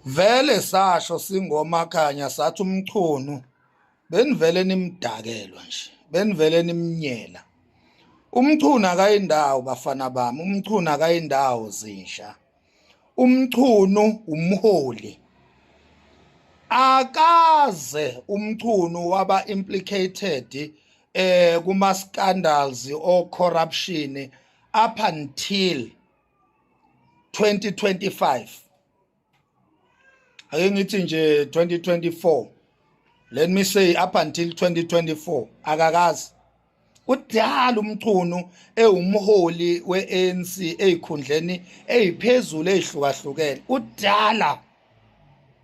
Vele sasho singomakhanya sathi uMchunu benivele nimdakelwa nje, benivele nimnyela. UMchunu akayindawo bafana bami, uMchunu akayindawo zinja. UMchunu umholi. Akaze uMchunu waba implicated kuma scandals o corruption up until 2025. Ake ngithi nje 2024, let me say up until 2024, akakazi. Kudala uMchunu ewumholi we-ANC ezikhundleni eziphezulu ezihlukahlukene. Kudala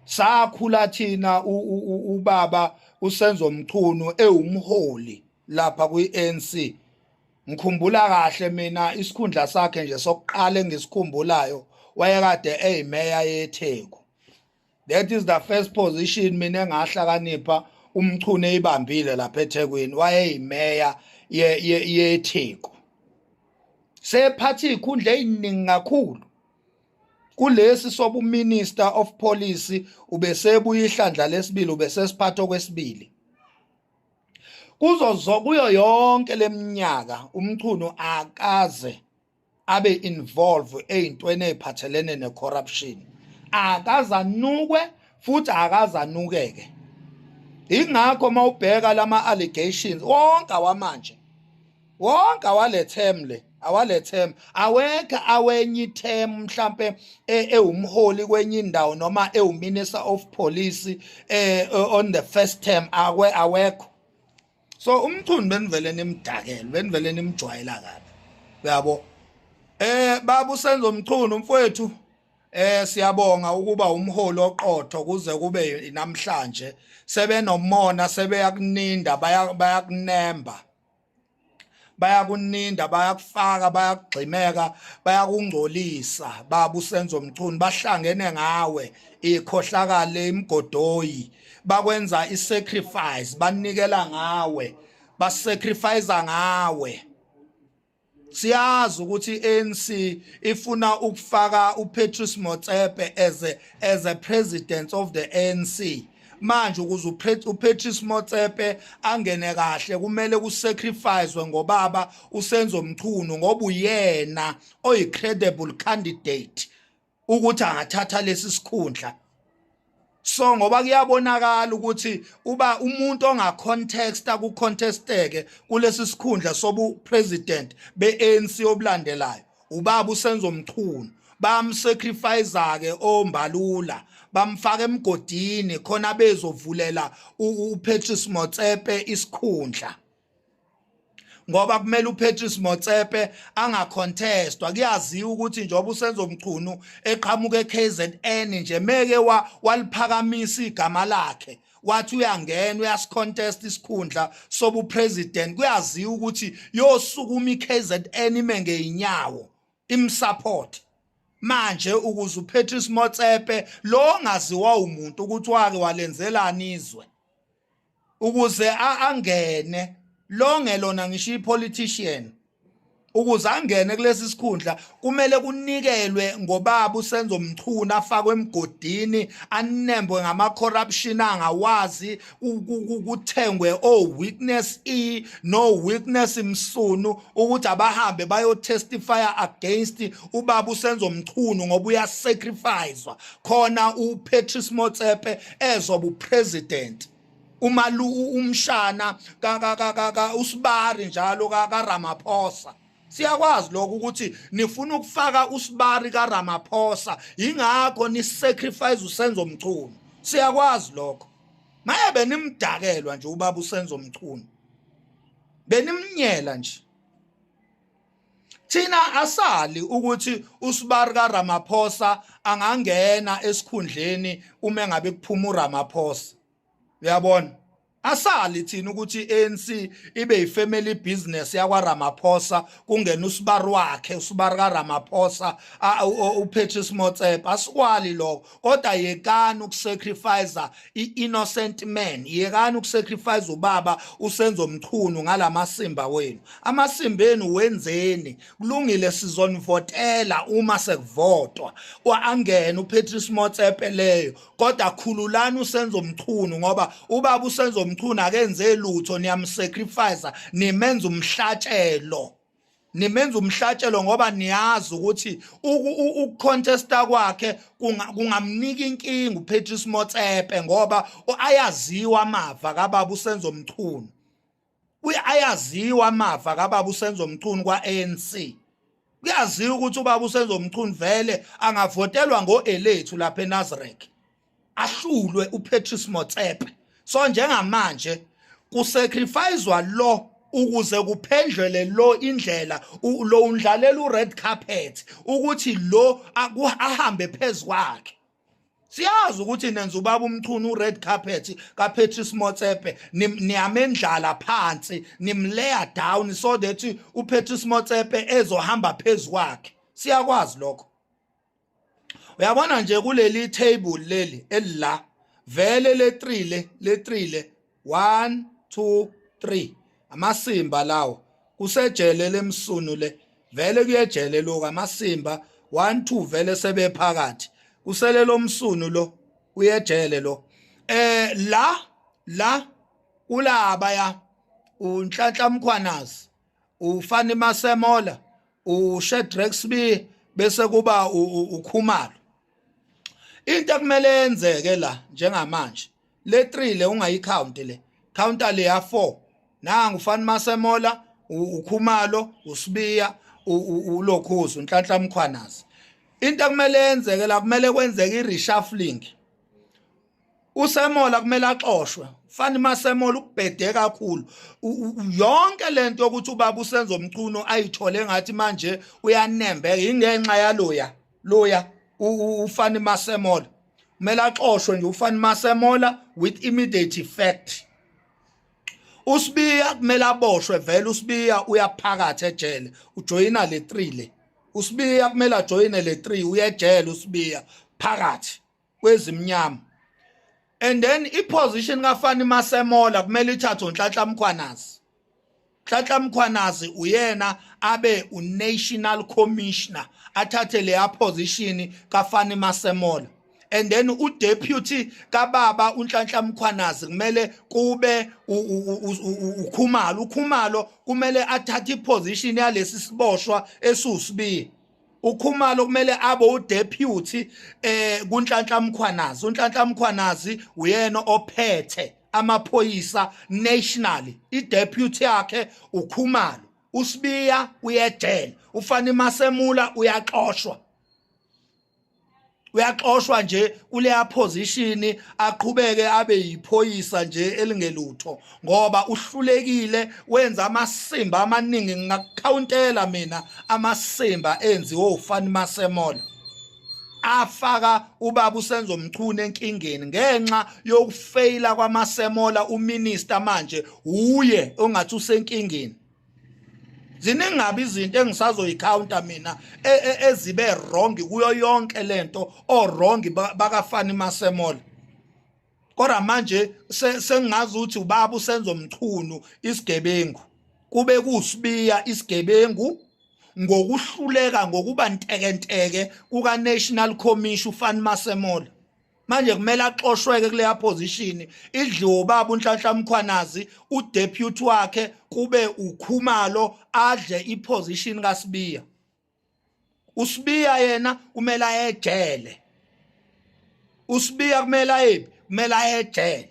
sakhula thina ubaba uSenzo Mchunu ewumholi lapha kwi-ANC. Ngikhumbula kahle mina isikhundla sakhe nje sokuqala engisikhumbulayo, wayekade eyimeya yeTheku. That is the first position mina engahlakanipha uMchunu eyibambile lapha eThekwini, wayeyimeya yeTheku. Sephatha izikhundla eziningi kakhulu. Kulesi sobu Minister of Police ubesebuya ihlandla lesibili, ubesesiphatha okwesibili. Kuzo kuyo yonke leminyaka uMchunu akaze abe involve ezintweni eziphathelene necorruption, akazanukwe futhi akazanukeke. Ingakho mawubheka lama allegations wonke awamanje, wonke awale term le, awale term, awekho awenye term mhlambe ewumholi kwenye indawo noma ewuminister of police on the first term, akwe awekho. So uMchunu benivele nimdakele, benivele nimjwayela kabi, uyabo. Baba uSenzo Mchunu mfowethu, siyabonga ukuba umholi oqotho kuze kube namhlanje. Sebenomona, sebeyakuninda, bayakunemba, bayakuninda, bayakufaka, bayakugximeka, bayakungcolisa baba uSenzo Mchunu. Bahlangene ngawe ikhohlakale imgodoyi, bakwenza isacrifice, banikela ngawe, basacrifice ngawe. Siyazi ukuthi iANC ifuna ukufaka uPatrice Motsepe as a president of the ANC. Manje ukuze uPatrice Motsepe angene kahle kumele kusacrificewe ngobaba uSenzo Mchunu, ngoba uyena oyi credible candidate ukuthi angathatha lesi sikhundla. So ngoba kuyabonakala ukuthi uba umuntu ongacontesta kucontesteke kulesi sikhundla sobu president beANC obulandelayo ubaba uSenzo Mchunu, bamsacrifice ke oMbalula, bamfaka emgodini khona bezovulela uPatrice Motsepe isikhundla, ngoba kumele uPatrice Motsepe angacontestwa. Kuyaziwa ukuthi njengoba uSenzo Mchunu eqhamuka eKZN nje, meke waliphakamisa igama lakhe wathi uyangena uyasicontest isikhundla sobu president, kuyaziwa ukuthi yosukuma iKZN ime ngeenyawo imsupport. Manje ukuze uPatrice Motsepe lo ongaziwa umuntu ukuthi wake walenzelani izwe ukuze angene, lo ngelona ngisho ipolitician, ukuze angene kulesi sikhundla kumele kunikelwe ngobaba uSenzo Mchunu, afakwe emgodini, anembwe ngama corruption angawazi, kuthengwe o witness E no witness Msunu ukuthi abahambe bayo testify against ubaba uSenzo Mchunu, ngoba uyasacrificewa khona uPatrice Motsepe ezoba upresident, umalu umshana ka ka ka ka usibari njalo ka Ramaphosa. Siyakwazi lokho ukuthi nifuna ukufaka usibari ka Ramaphosa, ingakho ni sacrifice uSenzo Mchunu. Siyakwazi lokho. Maye benimdakelwa nje ubaba uSenzo Mchunu, benimnyela nje. Thina asali ukuthi usibari kaRamaphosa angangena esikhundleni uma engabe kuphuma uRamaphosa, uyabona. Asali thina ukuthi iANC ibe yifamily business yakwa Ramaphosa, kungena usibari wakhe, usibari ka Ramaphosa, uPatrice Motsepe. Asikwali lokho, kodwa yekani ukusacrifice i-innocent man, yekani ukusacrifice ubaba uSenzo Mchunu ngalamasimba wenu. Amasimba enu wenzeni? Kulungile, sizonivotela uma sekuvotwa, angene uPatrice Motsepe leyo, kodwa khululani uSenzo Mchunu, ngoba ubaba uSenzo Mchunu akenze lutho. Niyamsacrifice, nimenza umhlatshelo, nimenza umhlatshelo ngoba niyazi ukuthi ukucontesta kwakhe kungamnika inkinga uPatrice Motsepe, ngoba ayaziwa amava kababa uSenzo Mchunu. Ayaziwa amava kababa uSenzo Mchunu kwa-ANC. Kuyaziwa ukuthi ubaba uSenzo Mchunu vele angavotelwa ngo-elethu lapha eNazareth, ahlulwe uPatrice Motsepe. So njengamanje kusacrificewa lo ukuze kuphendlele lo indlela, lo undlalela ured carpet ukuthi lo ahambe phezukwakhe. Siyazi ukuthi nenza ubaba uMchunu ured carpet kaPatrice Motsepe, niyamendlala phansi, nimlayer down so that uPatrice Motsepe ezohamba phezukwakhe. Siyakwazi lokho. Uyabona nje kuleli table leli elila vele le 3, le 3, le 1 2 3, amasimba lawo kusejele lemsunu le, vele kuyejele lokho. Amasimba 1 2 vele sebephakathi, kusele lomsunu lo, uyejele lo. La la kulaba ya uNhlanhla Mkhwanazi, uFani Masemola, uShadrack Sibiya, bese kuba uKhumalo. Into ekumele yenzeke la njengamanje, le 3 le ungayicount, le counter le ya 4. Nangu uFani Masemola, uKhumalo, uSibiya, ulokhuza uNhlanhla Mkhwanazi. Into ekumele yenzeke la, kumele kwenzeke i-reshuffling. USemola kumele axoshwe. Fani Masemola ukubhede kakhulu. Yonke lento yokuthi ubaba uSenzo Mchunu ayithole ngathi manje uyanembeka ingenxa yaloya loya uFani Masemola. Kumele axoshwe nje uFani Masemola with immediate effect. USibiya kumele aboshwe vele. USibiya uyaphakathi ejele, ujoyina le 3 le. USibiya kumele ajoyine le 3, uyejele uSibiya phakathi kwezimnyama. And then iposition kaFani Masemola kumele ithathwe uNhlanhla Mkhwanazi. Nhlanhla Mkhwanazi uyena abe unational commissioner, athathe leya position kaFani Masemola. And then udeputy kababa uNhlanhla Mkhwanazi kumele kube uKhumalo. UKhumalo kumele athathe iposition yalesi siboshwa esusibiya. UKhumalo kumele abe udeputy kuNhlanhla Mkhwanazi. UNhlanhla Mkhwanazi uyena ophethe amaphoyisa nationally, ideputy yakhe uKhumalo. USibiya uyejele, uFani Masemula uyaxoshwa, uyaxoshwa nje kuleya position, aqhubeke abe yiphoyisa nje elingelutho ngoba uhlulekile, wenza amasimba amaningi. Ngingakukhawuntela mina amasimba enziwe uFani Masemola afaka ubaba uSenzo Mchunu enkingeni ngenxa yokufeyila kwaMasemola. Uminister manje uye ongathi usenkingeni. Ziningi ngabe izinto engisazoyicounta mina ezibe wrong kuyo yonke lento, o wrong bakaFani Masemola, kodwa manje sengingazi ukuthi ubaba uSenzo Mchunu isigebengu, kube kuSibiya isigebengu ngokuhluleka, ngokuba ntekenteke kuka National Commission uFani Masemola. Manje kumele axoshweke kuleya position, idliwe ubaba uNhlanhla Mkhwanazi, udeputy wakhe kube uKhumalo, adle iposition kaSibiya. USibiya yena kumele ayejele. USibiya kumele ayephi? Kumele ayejele.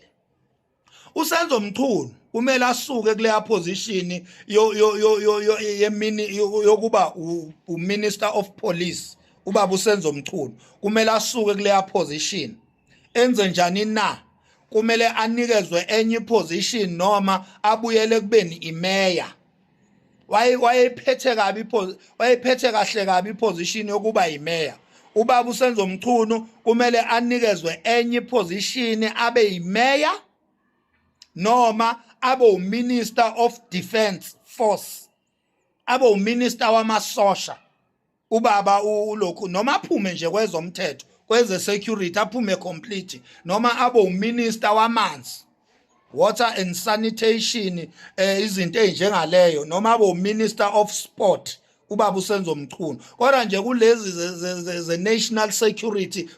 USenzo Mchunu kumele asuke kuleya position yo yo yo yo yemini yokuba uminister of police. Ubaba uSenzo Mchunu kumele asuke kuleya position. Enze njani na? Kumele anikezwe enye position noma abuyele kubeni imeya. Wayephethe kabi, wayephethe kahle kabi iposition yokuba yimeya. Ubaba uSenzo Mchunu kumele anikezwe enye iposition, abe yimeya. Noma abe uMinister of Defense Force, abe uMinister wamasosha ubaba ulokhu, noma aphume nje kwezomthetho, kweze security, aphume complete, noma abe uMinister wamanzi, water and sanitation, izinto ezinjengaleyo, noma abe uMinister of Sport ubaba uSenzo Mchunu. Kodwa nje kulezi ze national security.